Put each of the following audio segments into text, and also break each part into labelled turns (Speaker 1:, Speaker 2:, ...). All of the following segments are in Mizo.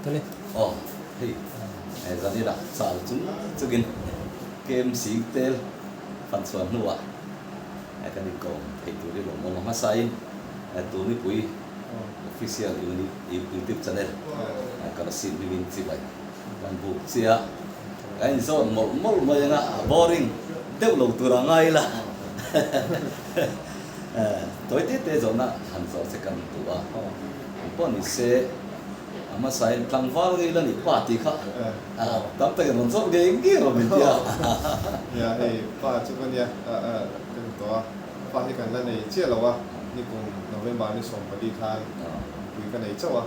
Speaker 1: Tani.
Speaker 2: Aw hei Zanira chal chung chungin KMC tel fan chhuan hnuah kan inkawm theih tur hi lawmawm a hmasain tu mipui official YouTube channel Kolasib hmingin chibai kan buk chiah kan inzawt mawlh mawlh mai anga a boring deuh lo tur a ngai ila Tawi te te zawhna han zawh che kan duh a, eng pawh ni se a hmasain tlangval ngei la nih pa tih kha tam takin rawn zawh ngei ngei rawh min ti a.
Speaker 3: Nia hei pa chu ka nia ka ni tawh a, pa hi kan la nei chiah lo a, nikum November ni 14 khan pui ka nei chauh a,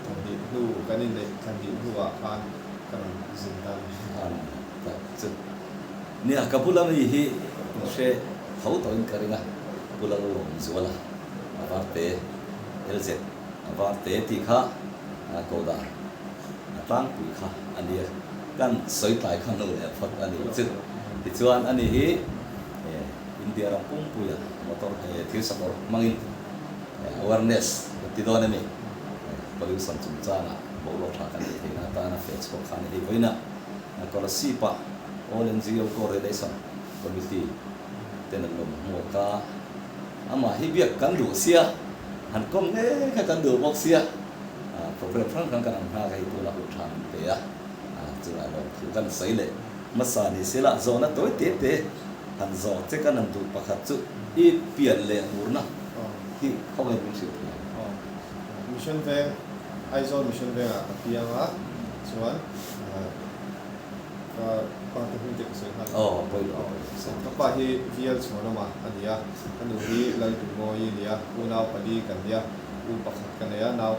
Speaker 3: thahnih hnu kan inneih thahnih hnuah khan ka rawn zin ta a ni.
Speaker 2: Tak chu. Nia, ka bula mi hi in hre tho tawhin ka ring a, Pu Lalawmzuala a varte, LZ a varte tih kha Koda a tlangpui kha a nia, kan sawi tlai kha hnu leh phawt a ni chu. Tichuan ani hi India ram pumpuia motor thil sakawr hmangin awareness kan ti dawn a ni, pollution chungchangah boruak tha kan neih theihna atana feh chhuak kha a ni hei vawiin a. Kolasib-a All NGO Coordination Committee ten an lawm hmuak a, amah hi biak kan duh sia, han kawm ngei kha kan duh bawk sia, program hrang hrang kan ang nghak a hei tunah hun tha min pe a, chungah lawmthu kan sawi leh hmasa ni se lah zawhna tawi te te han zawh che kan han duh pakhat chu i pian leh murna hi khawngaih min hrilh thei ang.
Speaker 3: Mission Veng, Aizawl Mission Vengah ka piang a, chuan Ka pa te hming te ka sawi nghal.
Speaker 2: Aw pawi lo pawi lo sawi.
Speaker 3: Ka pa hi VL Chhuanawma a ni a, ka nu hi Lalduhmawii a ni a, unau pali kan ni a, u pakhat ka nei a, nau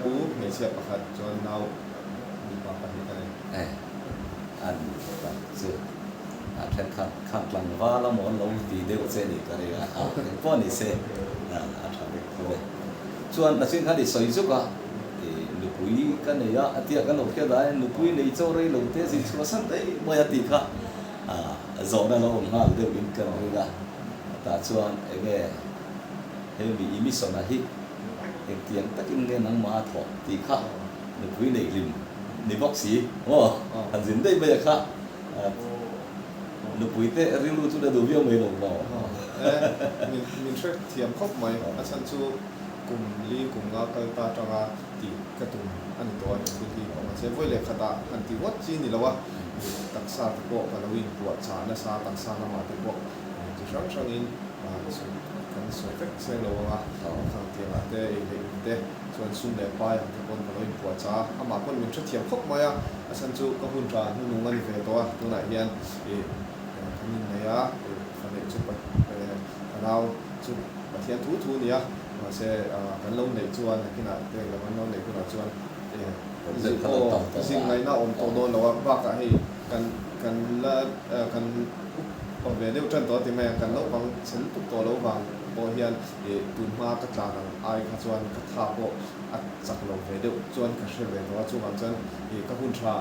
Speaker 3: u hmeichhia pakhat chuan nau mipa pahnih ka nei.
Speaker 2: Eh a ni tak chu a thenkhat khan tlangval a maw an lo ti deuh che ni ka ring a, engpawh ni se a tha vek tho e. Chuan Nachin khan i sawi zuk a. Nupui ka nei a, a tia kan lo hriat ah hian nupui nei chaw rei lo te zin chhuah san daih mai a tih kha zawhna lo awm nghal deuh in ka ring a, tah chuan eng nge hei mi i mission ah hi engtiang takin nge nangmah a thawh tih kha nupui nei hlim ni bawk si maw han zin daih mai a kha nupui te rilru chu la duh viau mai lo maw.
Speaker 3: Min hre thiam khawp mai a chhan chu. Kum li kum nga kal ta atanga tih ka tum a ni tawh a, he thil hi mahse vawi leh khatah han ti ngawt chi ni lo a, taksa te pawh ka lo inpuah chah nasa, taksa lamah te pawh chi hrang hrangin kan sawi vek seng lo ang a, khang tiangah te ei leh in te chuan sum leh pai ang te pawn ka lo inpuah chah a, amah pawn min hrethiam khawp mai a, a chhan chu ka hun tha hnunung a ni ve tawh a, tunah hian ih kan innei a, fa neih chu ka nau chu. Pathian thu thu nia, mahse kan lo neih chuan nakinah te lam an lo neih hunah chuan zin ngaihna a awm tawh dawn lo a, bakah hei kan kan la kan upa ve deuh tan tawh a ti mai a, kan naupang chhe lutuk tawh lo vang pawh hian tun hma ka tlan ang ai kha chuan ka tha pawh a chak lo ve deuh chuan ka hre ve tawh a, chuvang chuan ka hun tha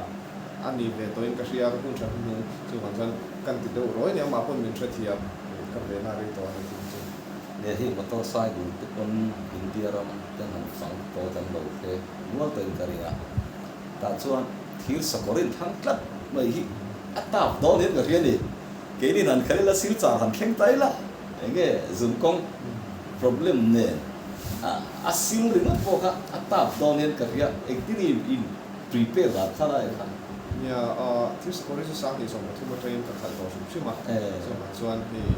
Speaker 3: a ni ve tawhin ka hria, ka hun tha hnuhnung chuvang chuan kan ti deuh rawi nia, amah pawn min hrethiam. Ka ve na rei tawh a ni tih chu.
Speaker 2: Nge hi motor cycle te pawn India ram ten han fang tawt an lo hre nual tawhin ka ring a, tah chuan thir sakawr in thlang tlat mai hi a tap dawn hian ka hria a ni. Keinin han khalh ila silchar han thleng ta ila enge zun kawng problem nen a sil ringawt pawh kha a tap dawn hian ka hria engtin nge in prepare dan kha lai kha.
Speaker 3: Nia, thil sakawr hi chu 2013 atangin ka khalh tawh hrim hrim a, chuvang chuan hei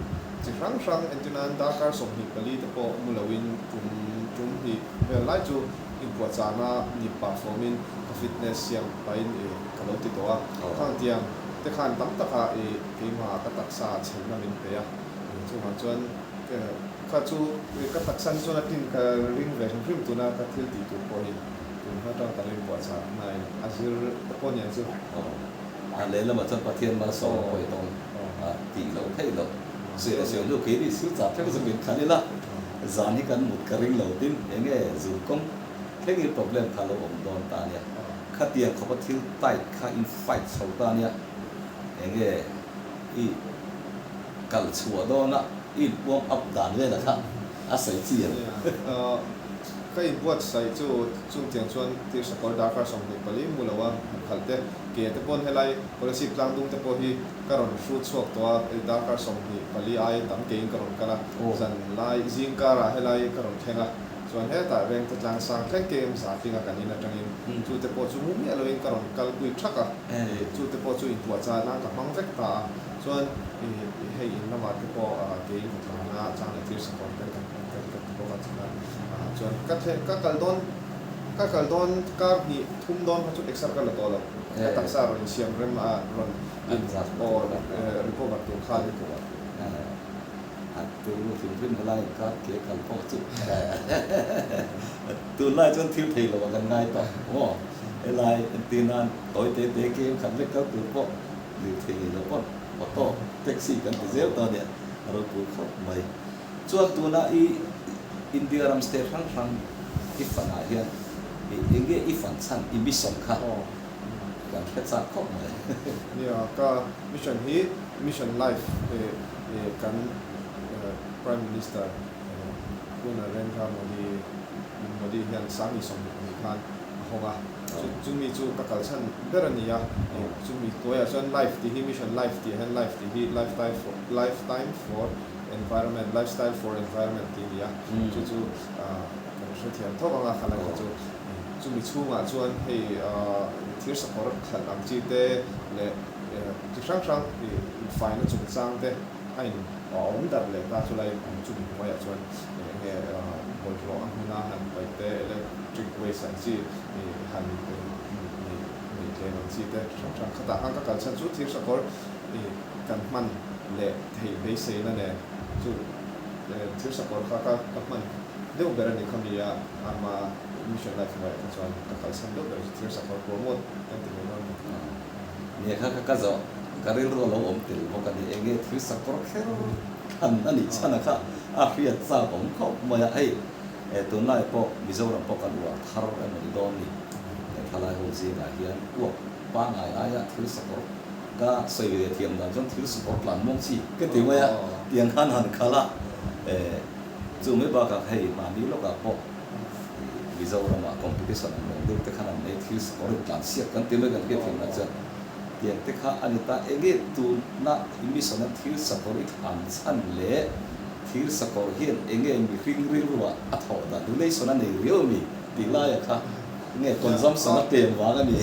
Speaker 3: chi hrang hrang entir nan darkar 24 te pawh mu loin tum tum hnih vel lai chu inpuahchahna ni pah fawmin ka fitness siam pahin ka lo ti tawh a, khang tiang te khan tam takah keimah ka taksa chhelna min pe a, chuvang chuan kha chu ka taksa hi chuan a tlin ka ring ve hrim hrim tuna ka thil tih tur pawh hi. Tun hma tang kan inpuahchah hnain a zir te pawh nia chu.
Speaker 2: Aw, a lehlamah chuan Pathian malsawm pawh i tawng a tih loh theih loh. Suih leh suih hnu keini sil chah thleng chu min khalh ila, zan hi kan mut ka ring lo tin eng nge zun kawng thlengin problem kha lo awm dawn ta nia. Khatiang khawpa thil tight kha in fight chho ta nia, eng nge i kal chhuah dawna i in warm up dan velah kha a sawi chi ang.
Speaker 3: Ka inbuatsaih chu chungtiang chuan Tirsakawr darkar 24 mu lo a han khalh te, ke te pawn helai Kolasib tlangdung te pawh hi ka rawn hrut chhuak tawh a, darkar 24 ai tam kein ka rawn kal a, zan lai zing karah helai ka rawn thleng a, chuan hetah Rengte tlang sang thleng KM za tlinga kan in atangin chu te pawh chu mu miah loin ka rawn kal pui thak a, chu te pawh chu inpuahchah nan ka hmang vek ta a, chuan hei in lamah te pawh kein ka tlan a, chang leh Tirsakawr te kan ka ti bawk a tikhan chuan ka thleng ka kal dawn ka kal dawn kar hnih thum dawn kha chu exer ka la tawh lo ka taksa rawn insiam rem a rawn in aw recover tur khan
Speaker 2: A turu hrim hrim helai inkar ke kal pawh chu tunlai chuan thil thei lo ah kan ngai tawh maw helai entir nan tawi te te kem khat vek kal tur pawh lirthei nei lo pawn auto taxi kan ti zel tawh a nia a ropui khawp mai. Chuan tuna i India ram state hrang hrang i fan ah hian i eng nge i fan chhan i mission kha kan hre chak khawp mai.
Speaker 3: Nia, ka mission hi mission life kan Prime Minister Pu Narendra Modi Modi hian Sangni 22 khan a hawng a, chumi chu ka kal chhan ber a ni a, chumi hnuaiah chuan life tih hi mission life tih ah hian life tih hi lifetime for Environment, Lifestyle for Environment tih a ni a, chu chu kan hrethiam tho ang a, khalai kha chu chumi chhungah chuan hei thir sakawr khalh ang chi te leh chi hrang hrang faina chungchang te a in a awm darh leh ta chulai chumi hnuaiah chuan eng nge bawlhhlawh a hmuna han paih te, electric waste ang chi han neih tlem ang chi te hrang hrang khatah khan ka kal chhan chu thir sakawr kan hman leh theih beiseina nen chu thil sakawr kha ka ka hman deuh ber a ni kha mi a, ama mission life hnuaiah kha chuan ka kalsan deuh ber chu thil sakawr promote kan ti mai dawn a ni.
Speaker 2: Nia kha kha ka zawh ka rilru a lo awm tel bawk a ni, eng nge thil sakawr kher thlan a nih chhan a kha a hriat chak awm khawp mai a, hei tunlai pawh Mizoram pawh kan uar thar emaw ni dawn ni, thalai ho zingah hian uap pangngai aia thil sakawr Ka sawi ve thiam dan chuan thil support tlan muang chi ka ti mai a, tiang khan han khalh a, chu mai bakah hei mahni lawkah pawh Mizoramah competition an awm deuh te khan an nei thil support in tlan siak kan ti mai kan hriat thiam dan chuan tiang te kha a ni ta, enge tuna i mission a thil support i thlan chhan leh thil support hian enge mihring rilruah a thawh dan relation a nei riau a mi tih laia kha nge consumption a tlem vang a ni.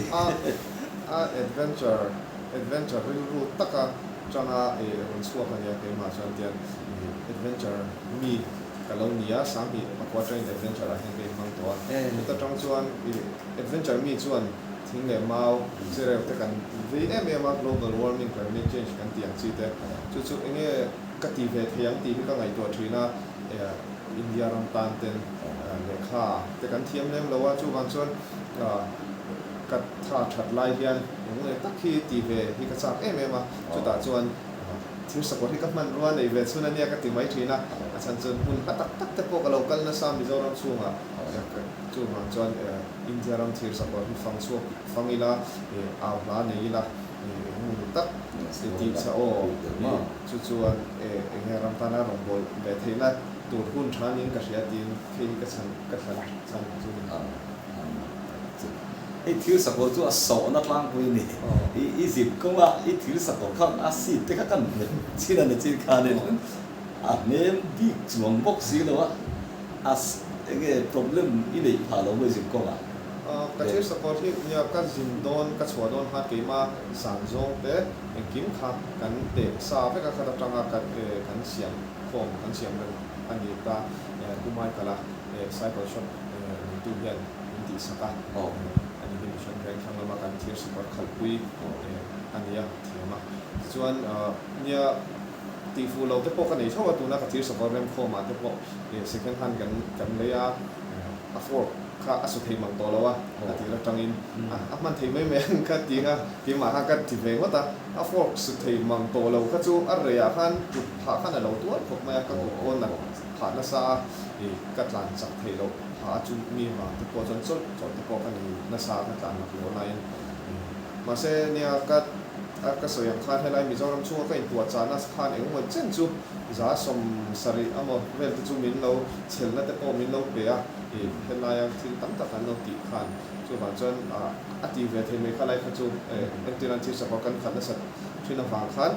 Speaker 3: A adventure adventure rilru taka tanga ih rawn chhuak a nia keimah chuan tian ih adventure mi ka lo ni a, sanghnih pakua atangin adventure ah hian ka inhmang tawh a, chuta tang chuan ih adventure mi chuan thing leh mau chereu te kan vei em em a, global warming climate change kan tih ang chi te chu chu enge ka ti ve thei ang tih hi ka ngaihtuah thin a, India ram tan ten lehkha te kan thiam lem lo a, chuvang chuan Ka tha that lai hian eng tak hi tih ve hi ka chak em em a, chutah chuan thil sakawr hi ka hmanrua nei ve chhun a nia ka ti mai thin a, a chhan chuan hmun hla tak tak te pawh ka lo kal nasa Mizoram chhungah chuvang chuan India ram thir sakawr hi fang chhuak fang ila au hla nei ila eng emaw tak tih chah aw chu chuan eng nge ram tana rawngbâwl ve theihna tur hun tha niin ka hria tiin phei hi ka chhan ka thlan chhan chu ni.
Speaker 2: Hei thil sakawr chu a sawhna tlangpui a ni. I i zip kawnga i thil sakawr kha a seat te kha kan hmet chin a ni chin khanin a hnem bik chuang bawk si lo a, a enge problem i neih phah lo maw i zip kawngah?
Speaker 3: Ka thil sakawr hi nia ka zin dawn ka chhuah dawn khan keima zan zawng te engkim kha kan teh sa vek a khat atanga kan siam khawm kan siam reng a ni ta Pu Michael-a cycle shop neitu hian min tihsak a, ani hi Mission Veng thlang lama kan thir sakawr khalhpui a ni a, thiam a. Tichuan nia tihfuh lo te pawh ka nei tho a, tuna ka thir sakawr remkhawmah te pawh second hand kan kan lei a, a fork kha a su thei mang tawh lo a, a tir atangin a hman thei mai mai ang kha ti anga keimah khan ka ti ve ngawt a, a fork su thei mang tawh lo kha chu a reiah khan kut phah khan a lo tuar khawp mai a, ka kut pawn a phah nasa a. I ka tlan chak theih loh phah a chu mi vang te pawh chuan chawlh chawlh te pawh ka nei nasa a ka tlan lak loh laiin mahse nia ka ka sawi ang khan helai Mizoram chhunga ka inpuahchahna khan engemaw chen chu 70% emaw vel te chu min lo chhelna te pawh min lo pe a, ih helaia thil tam tak an lo tih khan chuvang chuan a ti ve thei mai kha lai kha chu entirna thil sakawr kan khat nasat thin avang khan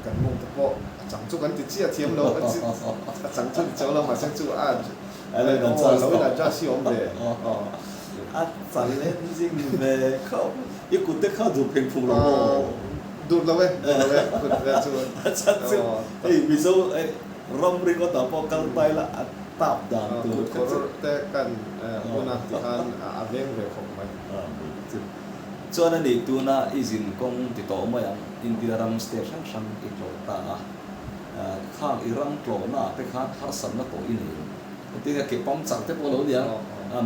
Speaker 3: kan mawng te pawh a chang chu kan ti chiah thiam lo a chang chu ti chauh lo mahse chu a aw lo in adjust hi awm ve aw.
Speaker 2: A challenging ve khawp. I kut te kha duh pheng phung lo maw?
Speaker 3: Duh lo e, duh lo e, kut vel chu.
Speaker 2: A chhan chu hei Mizo ram ringawtah pawh kal ta ila a tap dan tur
Speaker 3: kha chu. Kut kawr te kan hun a tikhan a veng ve khawp mai.
Speaker 2: Chuan a nih tuna i zin kawng ti tawh mai ang, India ram state hrang hrang i tlawh ta a, khang i ram tlawhnaah te khan harsatna tawh i nei lo. Hetianga ke pam chak te pawh lo nia,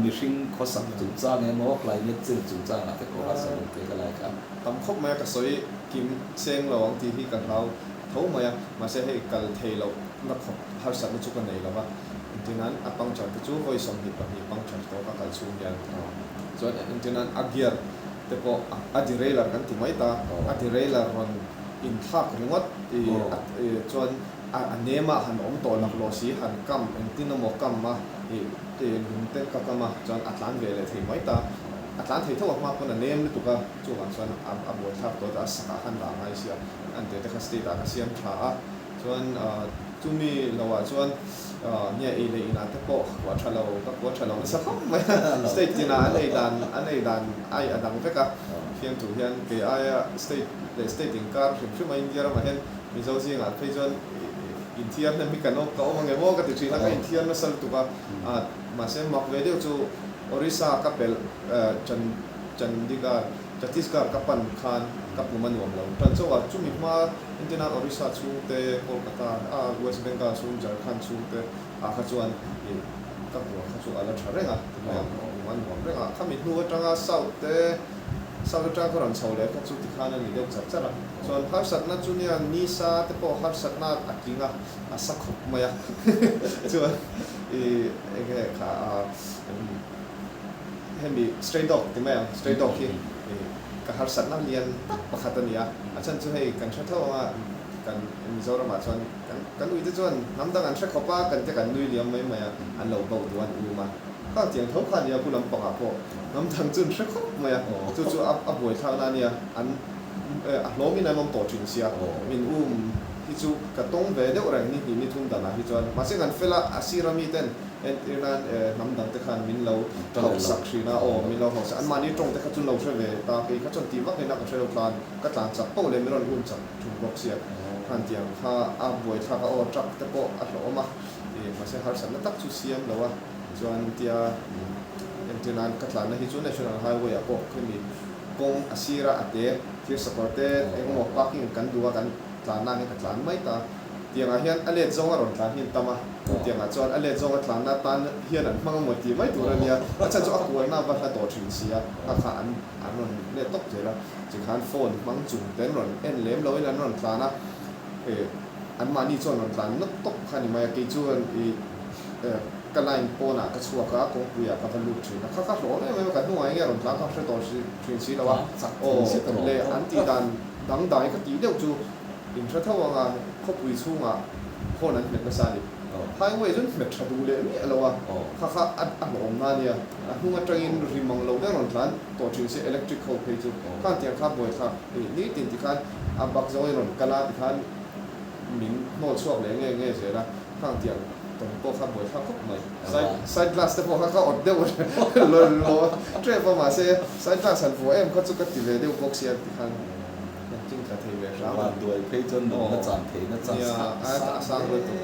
Speaker 2: mihring khawsak chungchang emaw climate change chungchangah te pawh harsatna te ka lai kha.
Speaker 3: Tam khawp mai a, ka sawi kim seng lo ang tih hi ka hlau tho mai a, mahse hei kal thei loh na khawp harsatna chu ka nei lo va, engtinan a puncture te chu vawi 22 puncture tawh ka kal chhung hian chuan engtinan a gear te pawh a derailleur kan ti mai ta, a derailleur rawn inthlak ringawt chuan A nem ah han awm tawh laklawh si, han kam engtin emaw kam a, ih lung te ka kam a, chuan a tlan ve leh thei mai ta. A tlan thei tho a hma pawn a nem lutuk a, chuvang chuan a a buaithlak tawh a, a sakah khan dah ngai sia, an te te kha state ah ka siam tha a, chuan chumi lo ah chuan nia ei leh inah te pawh ka kuah tha lo, ka kuah tha lo nasa khawp mai a, state tinah an ei dan an ei dan ai a dang vek a, fiamthu hian kei aia state leh state inkar hrim hrim a India ramah hian Mizo zingah phei chuan inthiar hnem hi kan awm ka awm ange maw ka ti thin a, ka inthiar nasa lutuk a, mahse mak ve deuh chu Orissa ka pelh Chandigarh, Chhattisgarh ka pan khan ka pum a nuam lo tan chauh a, chumi hma entirna Orissa chhungte, Kolkata, West Bengal chhung, Jharkhand chhungte ah kha chuan ka kua kha chu a la tha reng a, tikhian ka pum a nuam reng a, khami hnu atanga South te, South atanga ka rawn chho leh kha chu tikhan a ni deuh char char a. Chuan harsatna chu nia nisa te pawh harsatna a tling a, a sa khawp mai a. Chuan i eng nge kha a hemi stray dog ti mai ang, stray dog hi i ka harsatna lian tak pakhat a ni a. A chhan chu hei kan hre tho ang a, kan Mizoramah chuan kan kan uite chuan hnam dang an hre khawp a, kan te kan nui liam mai mai a, an lo bo duh a, an um a. Khang tiang tho kha a nia, pu lampangah pawh hnam dang chu an hre khawp mai a, chu chu a buaithlakna a nia, an A hlawmin an awm tawh thin sia, min um hi chu ka tawng ve deuh reng ni hnih ni thum danah hi chuan. Mahse kan fel a, a sira mi ten entir nan hnam dang te khan min lo hauhsak thin a, aw min lo hauhsak, anmahni tawng te kha chu lo hre ve ta, kei kha chuan tih vak ina ka hre lo tlan, ka tlan chak poh leh min rawn um chak thung bawk sia, khan tiang kha a buaithlak a, aw truck te pawh a hlawhawm a, mahse harsatna tak chu siam lo a, chuan tia entir nan ka tlanna hi chu National Highway ah pawh khemi Kawng a sira a te, thir sakawr te eng emaw parking kan duh a kan tlanna ang hian ka tlan mai ta. Tiangah hian a let zawnga rawn tlan hi an tam a, tiangah chuan a let zawnga tlanna atan hian an hmang emaw tih mai tur a nia. A chhan chu a kualna a va hla tawh thin si a, kha kha an an rawn let tawp zel a. Tikhan phone hmang chung te an rawn en lem loin an rawn tlan a, anmahni chuan rawn tlan nawk tawp kha a ni mai a, kei chuan ih Ka line pawnah ka chhuak a, kawngpuiah ka va lut thin a, kha ka hlawm em em a, ka hnungah enge rawn tlan kha hre tawh thin si lo a, aw leh an tih dan dangdai ka tih deuh chu in hre tho ang a, khawpui chhungah horn an hmet nasa a ni, highway chuan hmet tha duh leh miah lo a, kha kha a hlawm na a nia, a hnung atangin ri mang lo deuh rawn tlan tawh thin si electric ho phei chu khan tiang kha buaithlak nitin tikhan a bak zawngin rawn kal a tikhan min hnawl chhuak leh nge nge zel a, khang tiang tawn pawh kha buaithlak khawp mai. Side side glass te pawh kha ka awt deuh lo lo tep a mahse side glass han vuah em kha chu ka ti ve deuh bawk sia tikhan kan ching tla thei ve hram a.
Speaker 2: Vanduai phei chuan nunna chan theihna chan
Speaker 3: nia a sang lutuk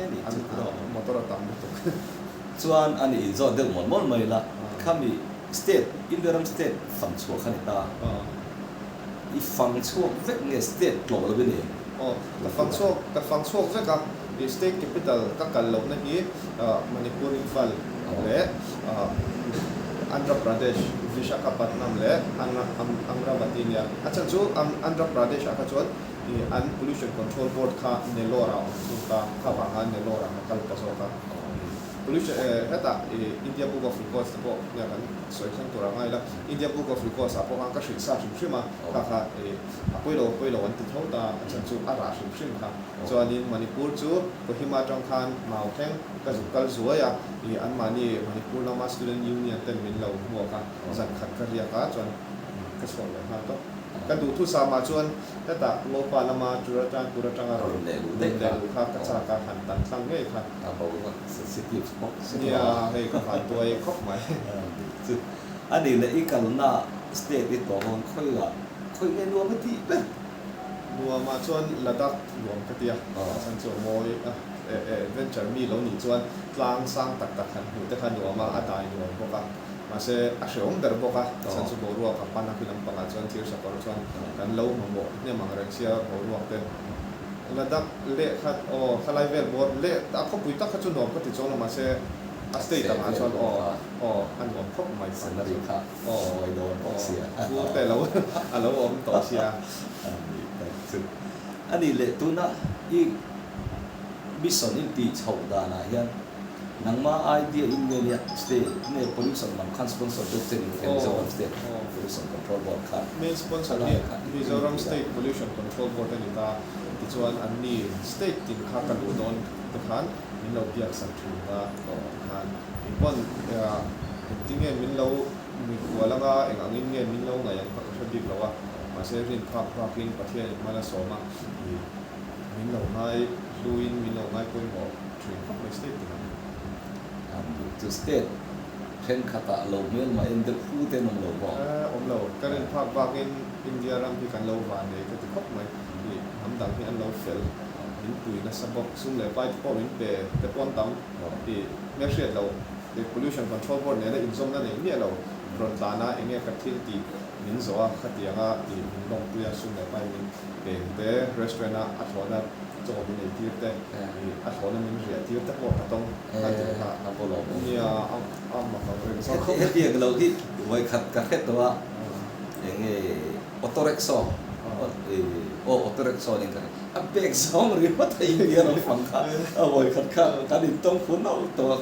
Speaker 3: motor a tam lutuk.
Speaker 2: Chuan a ni inzawt deuh mawlh mawlh mai la, khami state India ram state fang chhuah kha ni ta. I fang chhuak vek nge state tlawh lo i nei?
Speaker 3: Aw, ka fang chhuak, ka fang chhuak vek a, i state capital ka kal lohna hi Manipur Imphal leh Andhra Pradesh Vishakhapatnam leh Amravati nia. A chhan chu Andhra Pradesh ah kha chuan i an pollution control board kha Nellore ah a awm thung ta, kha vanga Nellore ah ka kal ta zawk a. Pollution hetah India Book of Records te pawh nia kan sawi thleng tur a ngai la, India Book of Records ah pawh khan ka hrilh sa hrim hrim a, kha kha a pawi lo a pawi lo an ti tho ta, a chhan chu a rah hrim hrim kha. Chuanin Manipur chu Kohima atang khan mau thleng ka zuk kal zuai a, anmahni Manipur lama Student Union ten min lo hmuak a, zan khat ka riak a chuan ka chhuak leh nghal tawp. Ka duhthusam ah chuan hetah Ngopa lama Churachandpur atanga rawn leh luh kha ka chak a, han tan tlang ngei kha.
Speaker 2: A boruak sensitive bawk si
Speaker 3: lo a. Nia, hei ka van tuai khawp mai.
Speaker 2: Chu a nih leh i kalna state i tawh hawn khawiah khawi nge nuam i tih ber?
Speaker 3: Nuamah chuan Ladakh nuam ka ti a, a chhan chu a mawi a, adventure mi lo nih chuan tlang sang tak tak han hmuh te kha nuam a, a dai nuam bawk a. Mahse, a hrehawm ber bawk a, a chhan chu boruak a pan a, khi lampangah chuan thir sakawr chuan kan lo mamawh hnem ang reng sia boruak te. Ladakh leh kha aw khalai vel bawr leh a khawpui tak kha chu nuam ka ti chuang lo mahse a state angah chuan aw aw a nuam khawp mai kha
Speaker 2: Scenery kha
Speaker 3: aw
Speaker 2: mawi dawn bawk
Speaker 3: aw
Speaker 2: sia.
Speaker 3: Vur te lo a lo awm tawh sia.
Speaker 2: A ni tak chu. A nih leh tuna i mission in tih chhoh danah hian nangma idea in nge nia state nge pollution lam khan sponsor deuh che ni maw Mizoram state pollution control board khan
Speaker 3: Main sponsor hi Mizoram state pollution control board a ni ta. Tichuan anni state tin kha ka luh dawn te khan min lo biak sak thin a, tikhan engpawn engtinge min lo mikhual anga eng angin nge min lo ngaih ang kha ka hre bik lo a, mahse rin phak bakin Pathian in hmala sawm a ih min lo ngai hluin min lo ngai pawimawh thin khawp mai state tinah.
Speaker 2: An duh chu state thenkhatah lo hmelmah en deuh hu te an awm lo maw?
Speaker 3: Awm lo, ka rin phak bakin India ram hi kan lo van nei ka ti khawp mai. Ih, hnam dang hi an lo fel, min pui nasa bawk, sum leh pai te pawh min pe te pawh an tam. Ih, hmelhriat loh, ih, Pollution Control Board nena inzawmna nei miah lo, rawn tlan a, enge ka thil tih min zawh a, khatianga ih, min lawmpui a, sum leh pai min peng te, restaurant a a thlawhna chaw min ei tir te, ih, a thlawhna min riah tir te pawh ka tawng a ti kha. Nia, a mak ang reng zawk khawp mai.
Speaker 2: Hetiang lo hi vawikhat ka hre tawh a, enge Auto rickshaw aw auto rickshaw nen kan a bag zawng ringawt a India ram fang kha a vawi khat kha kan intawng fu nauh tawh a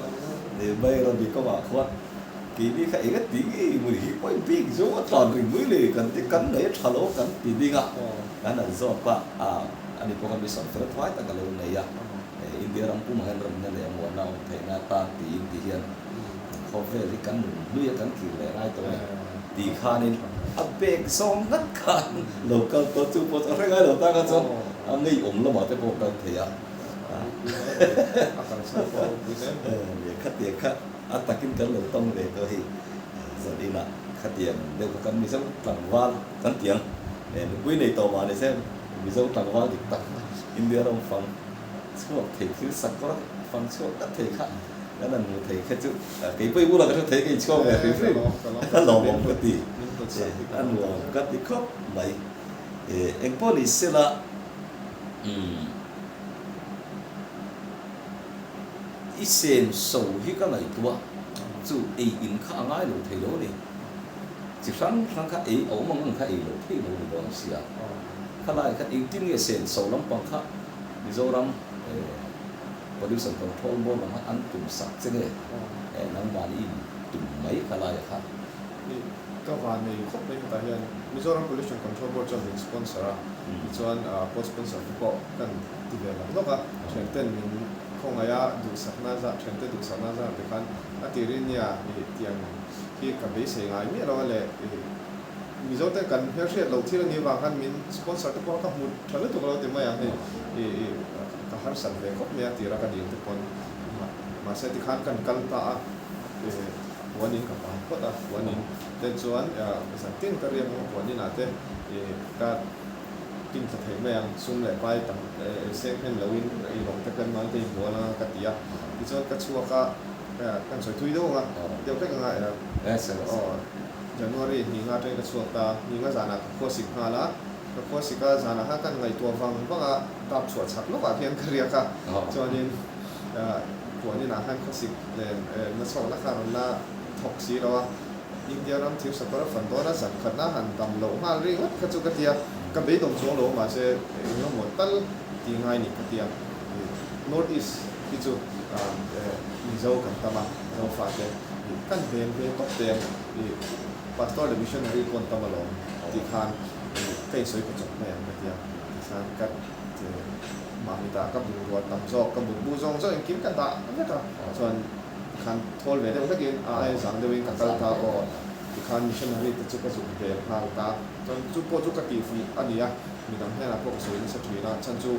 Speaker 2: Nairobi kawngah khuan keini kha eng a ti nge mui hi pawh bag zawng a tlan ring mui le kan ti kan nei a tha lo kan ti ding a kan han zawt a ani pawh kha mi sawmfel thuai tak a lo nei a India ram pumah hian remna leh muanna awm theihna atan tiin ti hian khawvel hi kan nun hlui a kan kir leh ngai tawh a ni. Ti khanin a bag zawng ngat khan lo kal tawh chu pawh chu a hre ngai lo ta kha chuan a ngeiawm lamah te pawh kal thei a. Nia khatiang kha a takin kan lo tawng ve tawh hei zan inah khatiang deuh kha kan Mizo tlangval kan ti ang nupui nei tawh mah ni se Mizo tlangval dik tak India ram fang chhuak thei thil sakawr fang chhuak ngat thei kha Kan han hmu thei kha chu kei pawh i bulah ka hre thei ka inchhuak ve hrim hrim a lawmawm ka ti a nuam ka ti khawp mai engpawh ni sela umm i senso hi ka ngaihtuah chu ei in kha a ngai lo thei lo a ni chi hrang hrang kha ei a awm ang ang kha ei lo thei lo ni dawn sia khalai kha engtin nge senso lampang kha Mizoram Pollution Control Board lam kha an tum sak che nge? Nangmahni in tum mai kha laia kha.
Speaker 3: Ih, ka van nei khawp mai hetah hian Mizoram Pollution Control Board chuan min sponsor a, tichuan co-sponsor te pawh kan ti ve lawk lawk a, thianten min khawngaih a, duhsakna zah, thiante duhsakna zah te khan a tirin nia ih tiang hi ka beisei ngai miah lo a le ih Mizote kan hmelhriat loh thil a nih avang khan min sponsor te pawh ka hmu tha lutuk lo ti mai ang hei ih ka harsat ve khawp mai a tira ka dil te pawn mahse tikhan kan kal ta a ih puanin ka pan phawt a puanin te chuan zan tin ka riak ang a puanin ah te ih ka tin thla thei mai ang sum leh pai tam seng hnem lo in eirawng te kan ngai te inbual anga ka ti a tichuan ka chhuak a kan sawi thui deuh ang a deuh hlek ang a aw. January hninga atangin ka chhuak ta, hninga zanah ka khuasik nghal a, ka khuasik a zanah khan kan ngaihtuah vang vang a, tap chhuah chak lawkah khian ka riak a, chuanin puan inah khan khawsik nen na chhuakna kha rawn la thawk si lo a, India ram thir sakawr a fan dawn a, zan khatna han dam loh nghal ringawt kha chu ka ti a, ka beidawm chuang lo mahse engemaw tal ti ngai ni ka ti a, North East hi chu. Mizo kan tam a, Zofate ih kan veng ve tawp te ang ih Pastor leh Missionary pawh an tam alawm tih khan ih ka insawi ka chawp mai ang ka ti a, tikhan ka Mahmitah ka bungrua tam zawk ka mutbu zawng zawng engkim ka dah vek a, chuan tikhan thawl ve deuh hlekin a aia zang deuhin ka kal ta aw tikhan Missionary te chu ka zuk vel nghal ta. Chuan chu pawh chu ka tihfuh a ni a, midang hnenah pawh ka sawi nasa thin a, chhan chu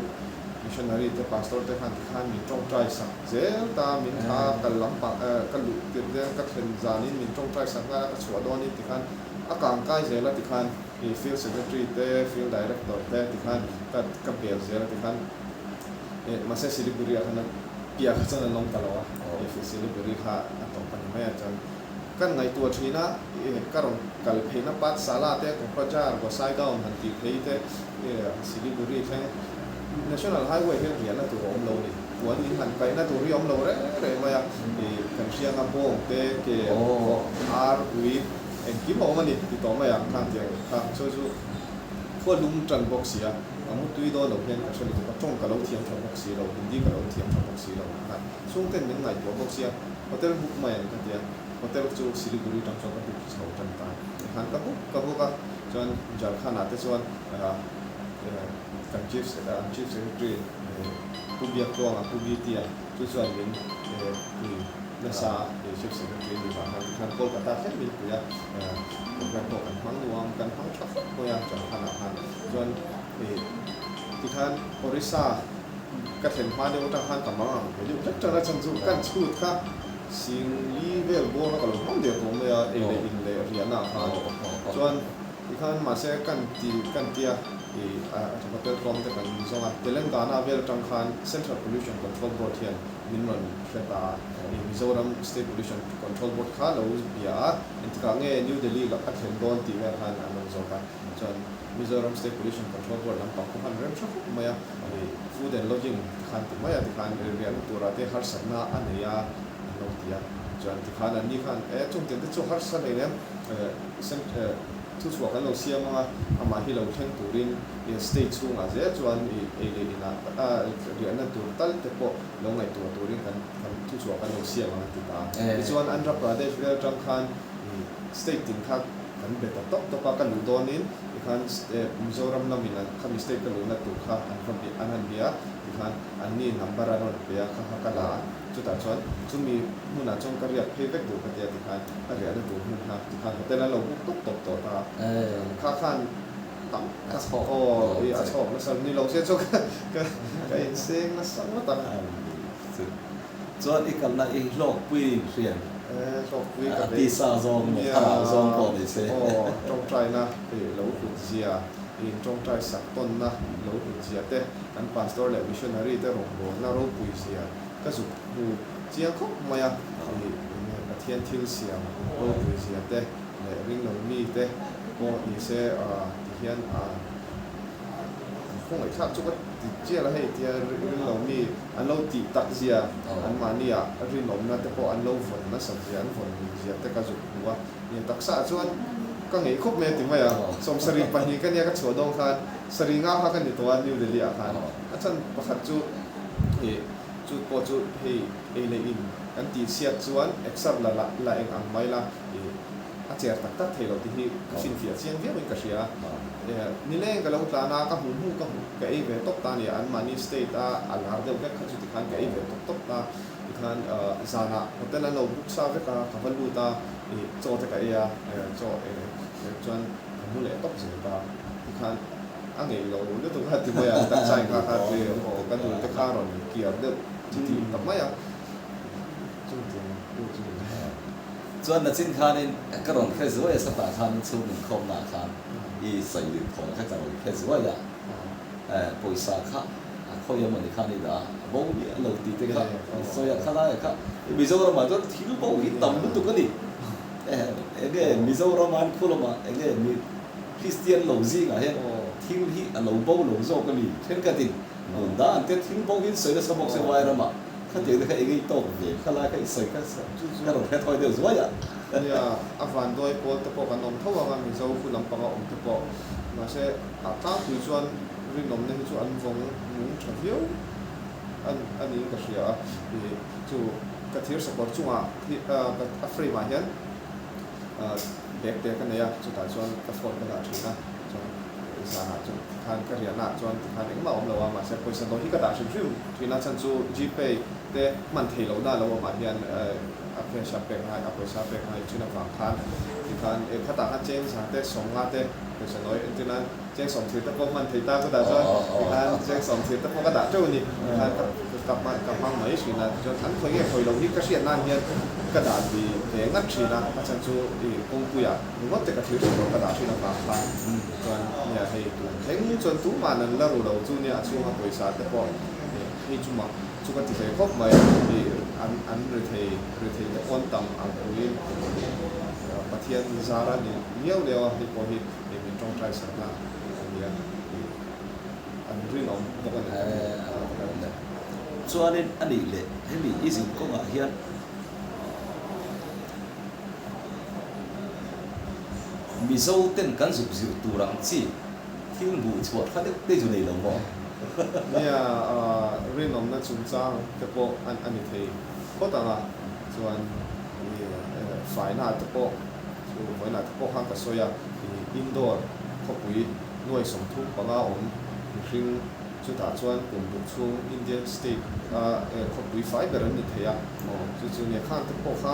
Speaker 3: Missionary te Pastor te khan tikhan min tawngtai sak zel ta, min thla kal lampang ka luh tirh vel ka thlen zanin min tawngtai sak nghal a, ka chhuah dawnin tikhan a kang kai zel a tikhan i Field Secretary te, Field Director te tikhan ka ka bel zel a tikhan mahse Siliguri ah khan a piah kha chuan an awm ta lo a, Siliguri kha a tawp a ni mai a chuan Kan ngaihtuah thin a, ka rawn kal pheihna Pathsala te, Kokrajhar, Gossaigaon han tih phei te, Siliguri thleng National Highway hian riahna tur a awm lo a ni. Puan in han kaihna tur hi a awm lo reng reng mai a, kan hrianga bawng te, ke, ar, ui engkim a awm a ni ti tawh mai ang khan tiang kha chu chu khua lum tan bawk si a, a mutui dawn lo hian ka hre lutuk a, tawng ka lo thiam tha bawk si lo, Hindi ka lo thiam tha bawk si lo khan chhungten min ngaihtuah bawk sia. Hotel book mai ang ka ti a, hotel chu Siliguri tang chuan ka book chho tan ta. Tikhan ka book ka book a, chuan Jharkhand ah te chuan kan chief chief secretary Pu Biaktluanga, Pu Bitia chu chuan min pui nasa a, chief secretary ni vang khan tikhan Kolkata thleng min pui a, program pawh kan hmang nuam, kan hmang tha khawp mai a Jharkhand ah khan. Chuan tikhan Orissa Ka thlen hma deuh atang khan ka mang ang ve deuh hlek tana chhan chu kan chhut kha Singli vel bawr kha ka lo hmang der tawh mai a, ei leh in leh riahna ah khan chuan tikhan mahse kan ti kan tia ih a hotel tlawm te kan zawng a, Telangana vel atang khan Central Pollution Control Board hian min rawn hre ta a, ih Mizoram State Pollution Control Board kha lo bia a, engtikah nge New Delhi a thlen dawn tih vel khan an rawn zawk a, chuan Mizoram State Pollution Control Board lampang pawh khan rem tha khawp mai a, ih food and lodging tikhan ti mai a, tikhan riahna turah te harsatna a nei a an lo ti a, chuan tikhan an ni khan e chung tiang te chu harsa nei lem eh thuchhuah kan lo siam ang a, amah hi lo thleng turin ih state chhungah zel chuan ih ei leh inah riahna tur tal te pawh lo ngaihtuah turin kan kan thuchhuah kan lo siam ang an ti ta a. Tichuan Andhra Pradesh vel atang khan ih state tin kha Kan be ta tawp tawp a, ka luh dawnin tikhan Mizoram lamin an khami state ka luhna tur kha an va bia an han bia a, tikhan anni number an rawn pe a, kha kha ka la a, chutah chuan chumi hmunah chuan ka riak phei vek duh ka tia tikhan ka riahna tur hmun kha tikhan hotel an lo book tawp tawp tawh ta a, kha khan tam tak aw i a chhawk nasa ni lo se chu ka ka inseng nasa ngawt ang.
Speaker 2: Chuan i kalna i hlawkpui hriat.
Speaker 3: Hlawkpui ka
Speaker 2: A tisa zawng maw, thlarau zawng pawh ni se.
Speaker 3: Aw, tawngtaina lo hlut zia, in tawngtai sak tawnna lo hlut zia te, kan pastor leh missionary te rawngbawlna ropui zia ka zuk hmu chiang khawp mai a, ih Pathian thil siam ropui zia te leh ringlo mi te pawh ni se tihian a An khawngaihthlak chu ka ti chial a hei tia ring lo mi an lo tih tak zia an mahni ah rinawmna te pawh an lo vawn nasat zia an vawn nun zia te ka zuk hmu a nia taksa ah chuan ka ngeih khawp mai a ti mai a 72 ka nia ka chhuah dawn khan sarih nga kha ka ni tawh a New Delhi ah khan a chhan pakhat chu ih chu pawh chu hei ei leh in kan tih chhiat chuan exer la la eng ang mai la ih A cher tak tak thei lo tih hi ka hrinfiah chiang viau in ka hria. Nileng ka lo tlan a, ka hmuh hmuh ka hmuh ka ei ve tawp ta a ni. Anmahni state a a lar deuh vek kha chu tikhan ka ei ve tawp tawp ta. Tikhan zanah hotel an lo book sa vek a, ka va lut a, ih chaw te ka ei a, chaw chuan ka mu leh tawp zel ta. Tikhan a ngeih lo lutuk a ti mai a, taksa in kha kha aw ka dul te kha rawn kiar deuh chi tih ta mai a.
Speaker 2: Chuan nachin khanin ka rawn hre zuai a, satah khanin chhung inkhawmnaah khan i sawi thawn kha ka rawn hre zuai a, pawisa kha a khawi emawni khan i dah a, a bo miah lo tih te kha i sawi a, khalaiah kha Mizoramah chuan thil bo hi tam lutuk a ni. Enge Mizoram-a an khu lamah enge mi Kristian lo zingah hian thil hi a lo bo lo zawk a ni thenkhatin Bunda te thil bo hi an sawi nasa bawk se Vairamah. Khatiang te kha eng ei tawk ve kha lai kha i sawi kha ka rawn hre thawi deuh zuai a.
Speaker 3: Nia, a vanduai pawl te pawh kan awm tho ang a, Mizo khu lampanga awm te pawh. Mahse, a tlangpui chuan rinawmna hi chu an vawng nung tha viau a niin ka hria a, ih chu ka thir sakawr chungah hi a frame ah hian bag te ka nei a, chutah chuan ka phone ka dah thin a, chuan zanah chuan tikhan ka riahna ah chuan tikhan engmah a awm lo a, mahse pawisa nawi hi ka dah hrim hrim thin a, chhan chu Gpay te hman theih lohna a lo awm ah hian a cash a pek ngai a pawisa a pek ngai thin avang khan tikhan khatah khan cheng za te sawmnga te pawisa nawi entir nan Cheng sawmthir te pawh hman thei ta chutah chuan tikhan cheng sawmthir te pawh ka dah teuh a ni. Tikhan ka ka hman ka hmang mai thin a, tichuan an khawi nge khawi loh hi ka hriat nan hian ka dah lui ve ngat thin a, a chhan chu i kawngpuiah ringawt te ka thlir thin lo ka dah thin avang khan chuan nia hei tun thleng chuan tumah an la ru lo chu nia a chhunga pawisa te pawh hei chu mak chu ka ti hle khawp mai i an an ri thei ri thei te pawn tam ang puiin Pathian zar a ni miau liau a hei pawh hi. Hei min tawngtai sakna a nia tih an rinawm bawk a ni.
Speaker 2: A lo awm e. Chuanin a nih leh hemi i zin kawngah hian Mizo ten kan zuk zir tur ang chi thil hmuh chhuah kha deuh te chu nei lo maw?
Speaker 3: Nia, rinawmna chungchang te pawh a ni thei phawt ang a, chuan faina te pawh Chu vawiinah te pawh khan ka sawi a, ih Indore khawpui nuai 35 awm mihring chutah chuan kum ruk chhung Indian state a khawpui fai ber an ni thei a, chu chu nia khang te pawh kha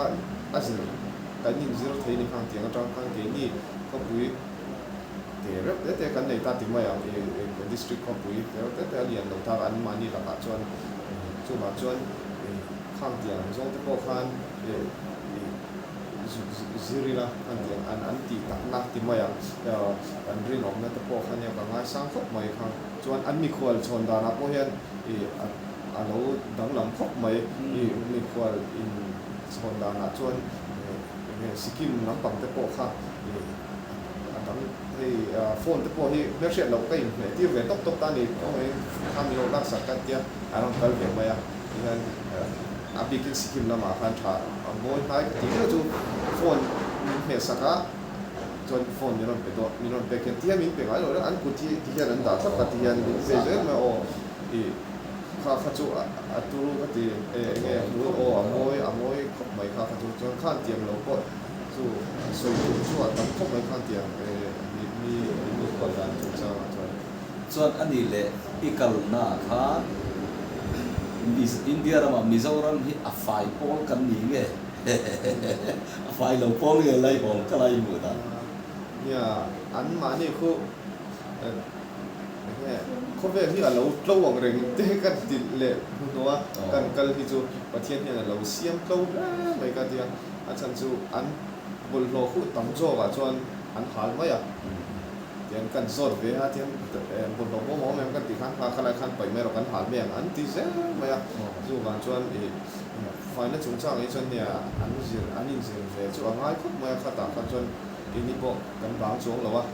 Speaker 3: a zir kan inzir thei ni khang tiang atang khan keini khawpui te reuh te te kan nei ta ti mai ang ih district khawpui te reuh te te a lian lo ta an mahni lakah chuan chuvang chuan ih khang tiang ang zawng te pawh khan ih Zir ila an ti ang, an tih takna ti mai ang, an rinawmna te pawh kha nia ka ngaisang khawp mai kha. Chuan an mikhual chhawn danah pawh hian ih a lo danglam khawp mai, ih mikhual in chhawn danah chuan eng nge Sikkim lampang te pawh kha ih a dang hei phone te pawh hi hmelhriat loh ka inhmeh tir ve tawp tawp ta a ni, kawngaiin kha min lo laksak ka tia a rawn kal ve mai a. Tihian a bikin Sikkim lamah khan tha a mawi hnai ka tih deuh chu phone min hmeh sak a, chuan phone min rawn pe dawn min rawn pek hian tihian min pe ngai lo reng an kut hi tihian an dah thlap a tihian min pe zel mai aw ih kha kha chu a turu ka ti e enge aw a mawi a mawi khawp mai kha kha chu chuan khan tiang lo pawh chu sawi tur chu a tam khawp mai khan tiang e mi mi mi kual dan chungchangah chuan.
Speaker 2: Chuan a nih leh i kalna khan India ramah Mizoram hi a fai pawl kan ni nge? A fai lo pawl nge lai hawl ka lai hmuh dan?
Speaker 3: Nia, an mahni khu enge khawvel hi a lo tlo ang reng te ka ti leh hnuhnawh a, kan kal hi chu Pathian hian a lo siam tlo hle mai ka tia, a chhan chu an bawlhhlawh huh tam zawkah chuan an hal mai a. Tian kan zawt ve a, tian bawlhhlawh bawm a awm em kan tih khan kha khalai khan paih mai rawh kan hal mai ang an ti zel mai a. Chuvang chuan ih faina chungchang hi chuan nia an zir an inzir ve chu a ngai khawp mai a, khatah khan chuan keini pawh kan bang chuang lo a.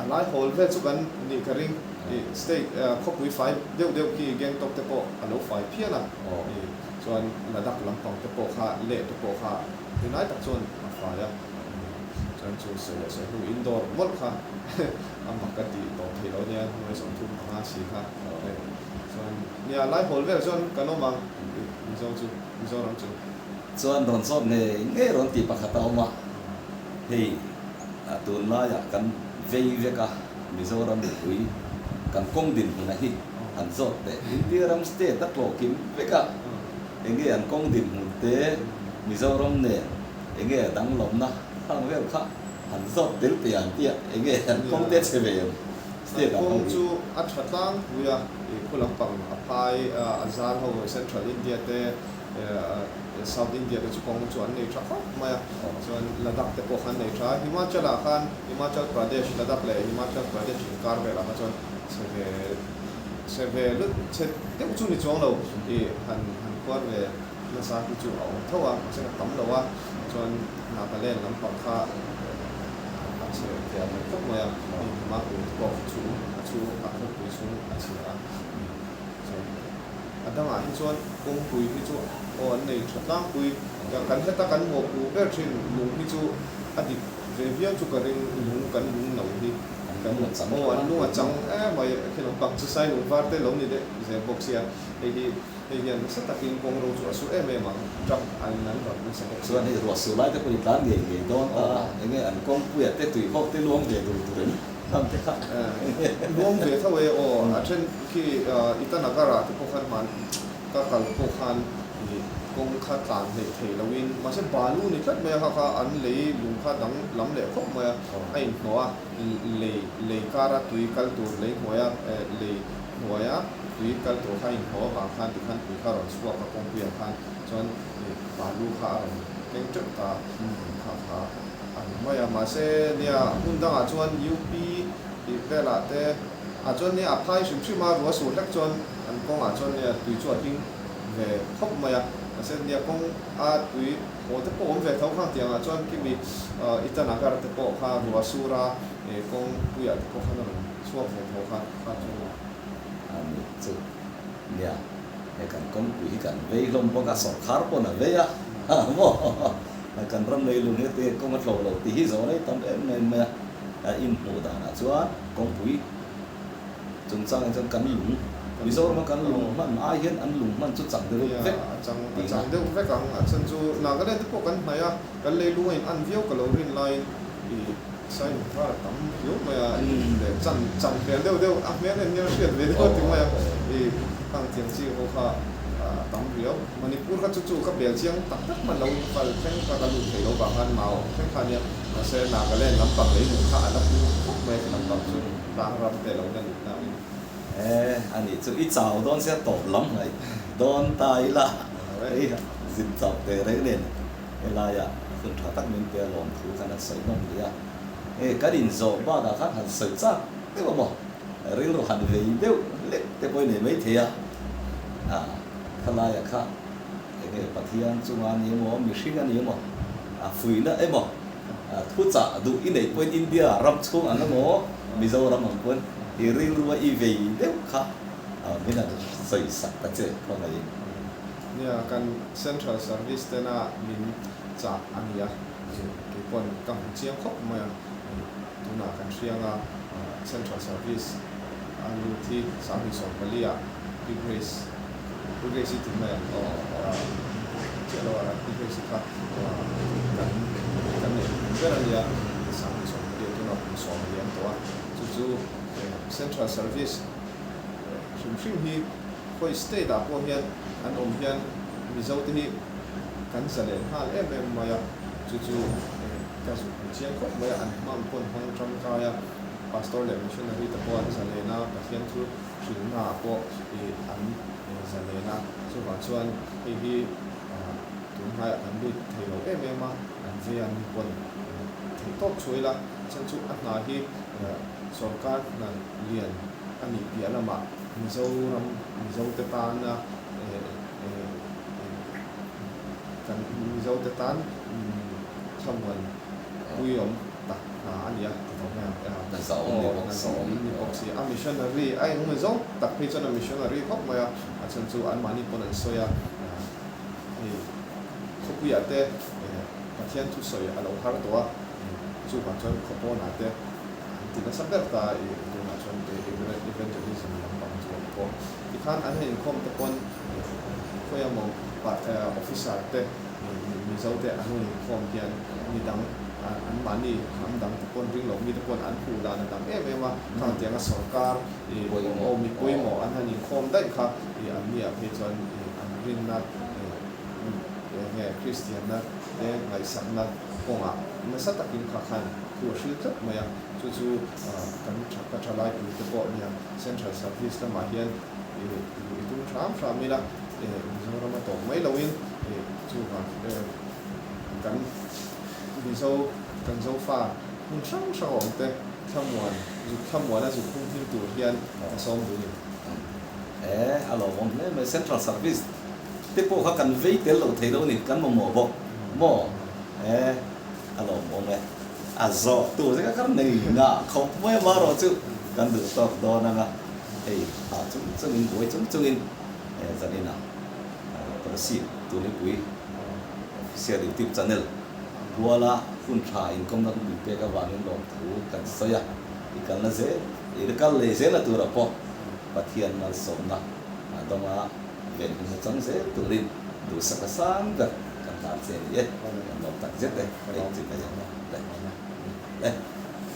Speaker 3: A lai hawl vel chu kan nih ka ring ih state khawpui fai deuh deuh khi Gangtok te pawh a lo fai phian a, ih chuan Ladakh lampang te pawh kha leh te pawh kha tunlai tak chuan a fai a. Chuan chu sawi leh sawi hnu indoor mawlh kha a mak ka tih tawp theih loh ania hnuai 35 si kha chuan nia lai hawl vel chuan kan awm ang Mizo chu Mizoram chu.
Speaker 2: Chuan rawn zawt ngei ngei rawn tih pakhat a awm a, hei tunlaiah kan vei vek a Mizoram mipui kan kawng dinhmuna hi han zawt teh India ram state a tlawhkim vek a enge an kawng dinhmun te Mizoram nen Enge a danglamna khang vel kha han zawt tel teh ang tia enge an kawng te chhe ve em state
Speaker 3: ang ho hi. Kawng chu a tha tlangpui a, ih khu lampang a phai a zal ho Central India te South India te chu kawng chu an nei tha khawp mai a, chuan Ladakh te pawh kha an nei tha a, Himachal ah khan Himachal Pradesh Ladakh leh Himachal Pradesh inkar velah kha chuan chhe ve chhe ve lut chhe deuh chu ni chuang lo ih han han khuar ve. Nasa hi chu a awm tho a, mahse a tam lo a, chuan Nagaland lampang kha a chhe ve ang reng khawp mai a, hei Dimapur te pawh a chhung a chhung a khawpui chhung a chhia a, chuan a dangah hi chuan kawngpui hi chu aw an nei tha tlangpui, kan heta kan mawhpuh ber thin lung hi chu a dik ve viau chu ka ring lung kan lung no hi.
Speaker 2: An lung a chang
Speaker 3: Aw, an lung a chang em mai. Khi lampang chu sai lung var te lo ni deuh zel bawk sia. Hei hi hei hian nasa takin kawng ro chu a su em em ang. Truck an an rak nasa bawk sia.
Speaker 2: Chuan hei ruah su lai te pawh i tlan ngei ngei dawn ta a, enge an kawngpuia te tuihawk te luang ve dur dur em khang te kha.
Speaker 3: Luang ve tho e aw, a then khi Itanagar ah te pawh khan hman ka kal pawh khan ih kawng kha tlan hleih theih loin mahse balu ni tlat mai a kha kha an lei lung kha dang lam leh khawp mai a, a inhnawh a, lei lei kara tui kal tur lei hnuaia lei hnuaia tui kal tur kha a inhnawh avang khan tikhan tui kha a rawn chhuak a kawngpuiah khan chuan ih balu kha a rawn keng teuh ta kha kha a ni mai a mahse nia hmun dangah chuan UP tih velah te ah chuan nia a phai hrim hrim a ruah sur hlek chuan an kawngah chuan nia tui chu a tling ve khawp mai a mahse nia kawng a tui haw te pawh awm ve tho kha tiangah chuan kimi Itanagar te pawh kha ruah sur a kawng puiah te pawh khan a rawn chhuak ve tho kha kha chu
Speaker 2: a ni chu nia he kan kawngpui hi kan vei hlawm bawk a sawrkhar pawn a vei a maw kan ram nei lung hi te kawng a tlo lo tih hi zawh rei tam em em mai a inhmuh danah chuan kawngpui Chungchangah chuan kan lung, Mizorama kan lung hman ai hian an lung hman chu chang deuh vek
Speaker 3: A chang a chang deuh vek ang. A chhan chu Nagaland te pawh kan hnaih a, kan leilung a in an viau ka lo rin laiin i Sailung thar a tam viau mai a, i leh chan chang hmel deuh deuh a hmel en hian a hriat ve deuh a ti mai a, i khang thiang chi ho kha a tam riau. Manipur kha chu chu ka bel chiang tak tak hman lo Imphal thleng kha ka lut thei lo vang khan Mao thleng kha nia, mahse Nagaland lampang leilung kha a la pu khawp mai a ti lampang chu. Tlang ram te lo la nih na in.
Speaker 2: E, a nih chu i chau dawn sia tawp lam ngaih dawn ta ila hei zin chauh teh reng nen helaiah hun tha tak min pe a lawm thu khan han sawi hlawm leh a. E, kan inzawh bakah khan han sawi chak deuh a maw? Rilru han vei deuh lek te pawh i nei mai thei a. A, khalaiah kha enge Pathian chunga a ni emaw, mihring a ni emaw, a fuihna emaw, Thuchah duh i neih pawhin India ram chhung ang emaw Mizoram ang pawn i rilrua i vei deuh kha min han sawi sak ta che khawngaihin.
Speaker 3: Nia, kan Central Service tena min chah a ni a, kei pawn ka hmu chiang khawp mai a, tunah kan hriang a, Central Service a lut hi 2014 ah Pi Grace, Pi Grace i ti mai ang aw, chiah lo a, Pi Grace i kha kan kan neih tum ber a nia, 2014 tunah kum sawm a liam tawh a, chu chu Central Service hrim hrim hi khawi state ah pawh hian an awm hian Mizo te hi kan zalen nghal em em mai a, chu chu ka zuk hmu chiang khawp mai a, an hmang pawn hmang tangkai a, Pastor leh Missionary te pawh an zalen a, Pathian thu hrilhna ah pawh an zalen a, chuvang chuan hei hi Tun hnaiah kan lut thei lo em em a, an vei a ni pawn theih tawp chhuai la, chhan chu a hna hi sorkar hna lian a nih piah lamah Mizoram Mizote tana kan Mizote tan thlamuan puiawm tak hna a ni a ti tawh mai ang.
Speaker 2: Hna zahawm ni bawk si.
Speaker 3: Hna zahawm ni bawk si. A missionary a engemaw zawng tak phei chuan a missionary khawp mai a, a chhan chu anmahni pawn an sawi a. Hei khawpuiah te Pathian thusawi a lo har tawh a, chuvang chuan khawpawnah te an ti nasa ber ta i tunah chuan evangelism lampang chu an pawh. Tikhan an han inkhawm te pawn khawi emaw officer te Mizo te an rawn inkhawm hian midang anmahni hnam dang te pawn ring lo mi te pawn an hmuh dan a dang em em a, khang tianga sorkar aw mi pawimawh an han inkhawm daih kha anniah phei chuan An rinna enge Kristianna te ngaihsakna kawngah nasa takin kha khan thu a hril tlat mai a, chu chu kan ka thalaipui te pawh nia Central Service lamah hian i tum hram hram ila Mizoram a tawp mai loin chuvang kan Mizo kan Zofa hmun hrang hrang a awm te thlamuan zuk thlamuan a zuk hung him tur hian ka sawm duh ni.
Speaker 2: He a lawmawm hle mai. Central Service te pawh kha kan vei tel lo thei lo a ni, kan mamawh bawk maw? He a lawmawm e. A zawh tur che kha kan nei ngah khawp mai amaherawh chu kan duh tawk dawn ang a, hei hah chung chungin buai chung chungin zaninah Kolasib Tunipui Official YouTube Channel ruala hun tha inkawmna hun min pek avangin lawmthu kan sawi a. I kalna zel, i kal lei zelna turah pawh Pathian malsawmna a dawng a, venhimna chang zel turin duhsak a sang ber kan hlan che a ni e. Kan lawm tak zet e. Hei chu ka zawhna le. Le.